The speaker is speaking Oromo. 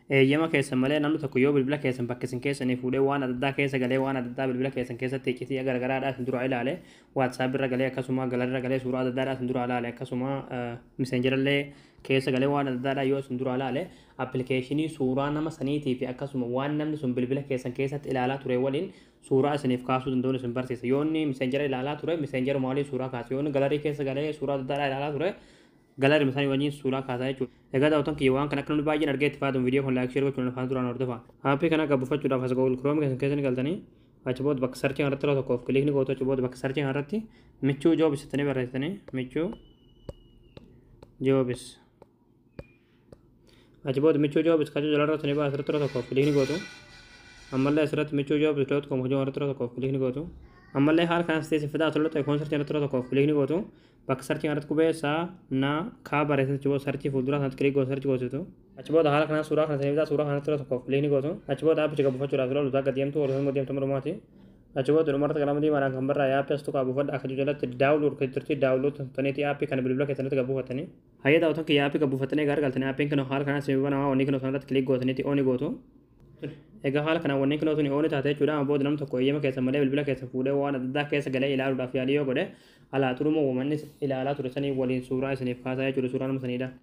Eeyyama keessan malee namni tokko yoo bilbila keessan bakka isin keessanii fuudhee waan adda addaa keessa galee, waan adda addaa bilbila keessan keessatti iccitii garagaraadhaa isin dura ilaale, WhatsApp irra galee, akkasuma gallery irra galee suuraa adda addaadhaa isin dura ilaale, akkasuma Messengerallee keessa galee waan adda addaadhaa yoo isin dura ilaale, appilikeeshinii suuraa nama saniitii fi akkasuma waan namni sun bilbila keessan keessatti ilaalaa ture waliin suuraa isiniif kaasuu danda'uun isin barsiisa. Yoo inni Messengera ilaalaa ture, Messengeruma waliin suuraa kaasa. Yoo inni gallery keessa galee suuraa adda addaadhaa ilaalaa ture, gallery isaanii waliin suuraa kaasaa jechuudha. Egaa daawwattoon kiyya, waan kana akka namni baay'een argee itti fayyadamu viidiyoo kun like, share gochuun afaan duraan hordofaa. Aappii kana gabbufachuudhaaf as Google Chrome keessan keessa ni galtanii, achi booda bakka searchii irratti yeroo tokkoof click ni gootu. Achi booda bakka searchii irratti Michuu Jobs jettanii barreessitanii, Michuu Jobs. Achi booda Michuu Jobs kajoo jalarratti ni ba'a, asirratti yeroo tokkoof click ni gootu. Ammallee asirratti michuujobs.com kajoo irratti yeroo tokkoof click ni gootu. Ammallee haala kanaan sitti fidaa tolota icon searchii irratti yeroo tokkoof click ni gootu. Bakka searchii irratti qubee saa na kaa barreessitu, achi booda searchii fuuldura sanatti click gootu, searchii goositu. Achi booda haala kanaan suuraa kana sanii fidaa, suuraa kanatti yeroo tokkoof click ni gootu. Achi booda aappicha gabbufachuudhaaf yeroo lutaa gad deemtu, ol deemtu marumaati. Achi booda dhumarratti qalama diimaadhaan kan barraa'e aappii as tuqaa buufadha akka jalatti download kan jirti, download taniiti aappii kana bilbila keessanitti gabbuufatanii. Hayyee daawwattoon kiyya, aappii gabbuufatanii gaara galtanii, aappiin kun haala kanaan isin banamaa, wanni kun sanarratti click gootaniiti on gootu. Egaa haala kanaan wanni kun tuni on taate jechuudha. Amma booda namni tokko eeyyama keessan malee bilbila keessan fuudhee waan adda addaa keessa galee ilaaluudhaaf yaalii yoo godhe, alaa turuma uumanni ilaalaa ture sanii waliin suuraa isiniif kaasaa jechuudha, suuraa nama saniidha.